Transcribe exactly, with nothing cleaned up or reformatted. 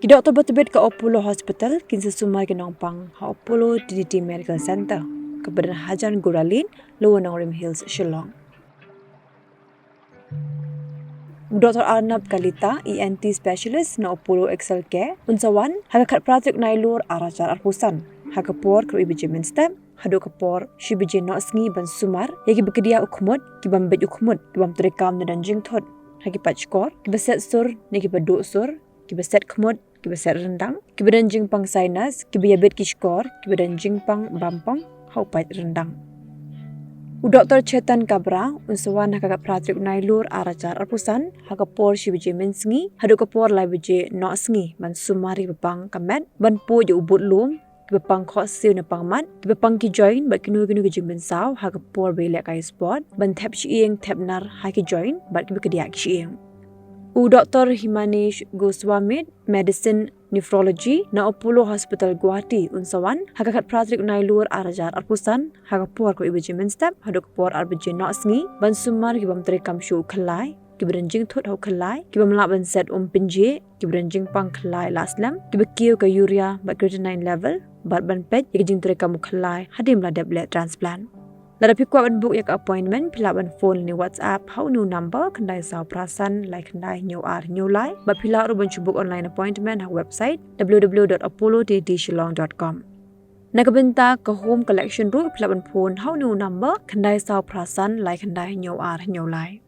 Ki doktor ba tbit ka Apollo Hospital kin sa sumar ki nongpang ha Apollo T D T Medical Center, kaba don hajan Guralin, Lower Nongrim Hills, Shillong. U Doktor Arnab Kalita, E N T specialist na Apollo Excel Care, un sa wan ha ka khatphra tarik Nailur arhajar arphew san, ha ka por khatwei baje mynstep haduh ka por shi baje nohsngi ban sumar ïa kiba kdiah u khmut, ki bym beit u khmut, ki bym treikam ne don jingthut, ha ki paid shkor, kiba set sur ne kiba duh sur, kiba set khmut, kiba set ryndang, kiba don jingpang sinus, kiba ïabit ki shkor, kiba don jingpang bampong ha u paid ryndang. U Doktor Chetan Kabra un sa wan ha ka khatphra tarik Nailur arhajar arphew san, ha ka por shi baje mynsngi haduh ka por lai baje nohsngi, ban sumar ïa kiba pang ka met, ban pud ïa u budlum, kiba pang khohsiew ne pang mat, kiba pang ki joint bad kino kino ki jingmynsaw ha ka por ba ïalehkai sport, ban thep shyieng thep nar ha ki joint bad kiba kdiah ki shyieng. U Doktor Himanesh Goswami, Medicine Nephrology na Apollo Hospital Guwahati, un sa wan ha ka khatphra tarik Nailur arhajar arphew san, ha ka por khatwei baje mynstep haduh ka por ar baje nohsngi, ban sumar ki bym treikam shuh u khyllai, kiba don jingthut ha u khyllai, ki bym lah ban set um pynjhieh, kiba don jingpang khyllai la slem, kiba kiew ka urea bad creatinine level, bad ban peit ïa ka jingtreikam u khyllai hadien ba la dep leh transplant. Lada phi kwah ban book ïa ka appointment, phi lah ban phone ne WhatsApp ha une u number: khyndai saw phra san lai khyndai hynñiew ar hynñiew lai, bad phi lah ruh ban shu book online appointment ha ka website w w w dot apollo t t shillong dot com. Na ka bynta ka home collection ruh, phi lah ban phone ha une u number: khyndai saw phra san lai khyndai hynñiew ar hynñiew lai.